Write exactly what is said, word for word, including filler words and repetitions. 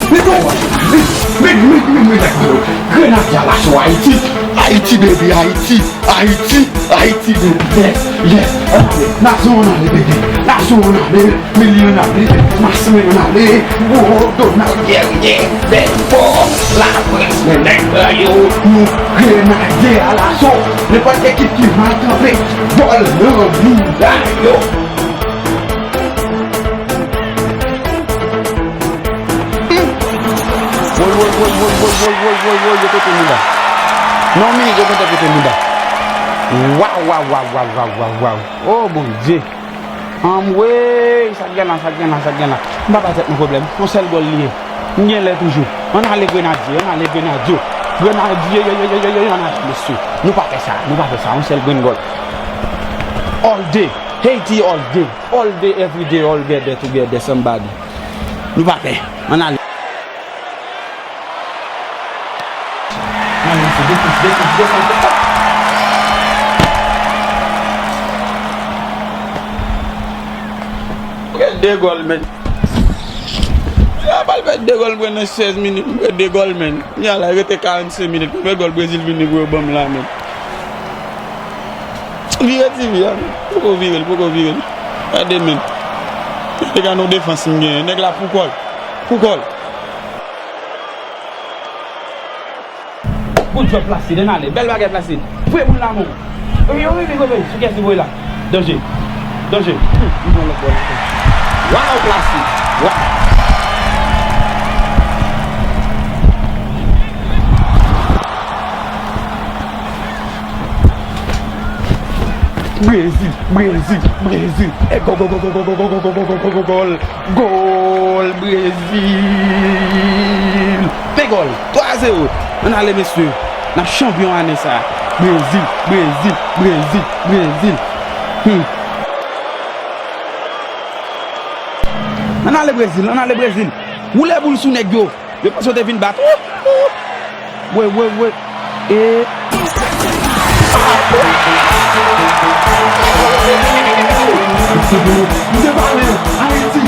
Men, men, men, men, men, men, Grenadye a laso Ayiti. Ayiti, baby, Ayiti. Ayiti, Ayiti, baby. Yes, yes. Ann ale. Nasyon ann ale, baby. Nasyon ann ale. Milyon ann ale. Masin ann ale. Gwo Donald Guerrier. Bèl fò. Laprès, men nèg la yo. Nou Grenadye a laso. Nenpòt ekip ki mal kanpe, bòl nan bouda yo. Woy, woy, woy, yo kote mouda. Non, mi, yo kontan kote mouda. Waw, waw, waw. Oh, Bondye. Anmwey, sa k gen la, sa k gen la, sa k gen la. M pa ba tèt mwen pwoblèm. Yon sèl gòl li ye. M gen lè toujou. Ann ale Grenadye, ann ale Grenadye. Grenadye, yo, yo, ann ale, mesye. Nou pa fè sa, nou pa fè sa. Yon sèl grenn gòl. All day, Haiti all day. All day, every day, all together, together, somebody. Nou pa pè. Ann ale. Ann ale, mesye, defans, defans, defans, defans. Gen de gòl, men. Yo pral fè de gòl, mwen nan sèz minit, mwen de gòl, men. Kounye a la, rete karannsenk minit, premye gòl Brezil vini pou yo ban m la, men. Vire T V a, men. Poko vire l, poko vire l. Gade, men. Gade, gade yon defans m genyen. Nèg la pou kò l. Pou kò l. Good job, Placide, ann ale. Bèl bagay, Placide. Voye boul la, mon. Wi, wi, wi, wi, wi. Sou kiyès li voye la? Danje. Danje. Hum, li pran lòt bòl ankò. Waw, Placide. Waw. Brezil, Brezil, Brezil. E gòl, gòl, gòl, gòl. Gòl Brezil! Fè gòl! Twa a zewo! Ann ale, mesye! N ap chanpyon ane sa a! Brezil! Brezil! Brezil! Brezil! Hmm. Ann ale, Brezil! Ann ale, Brezil! Woule boul sou nèg yo! Yo panse yo te vin bat ou. Ou, ou. Wè, wè, wè. E. M te pale, Ayiti.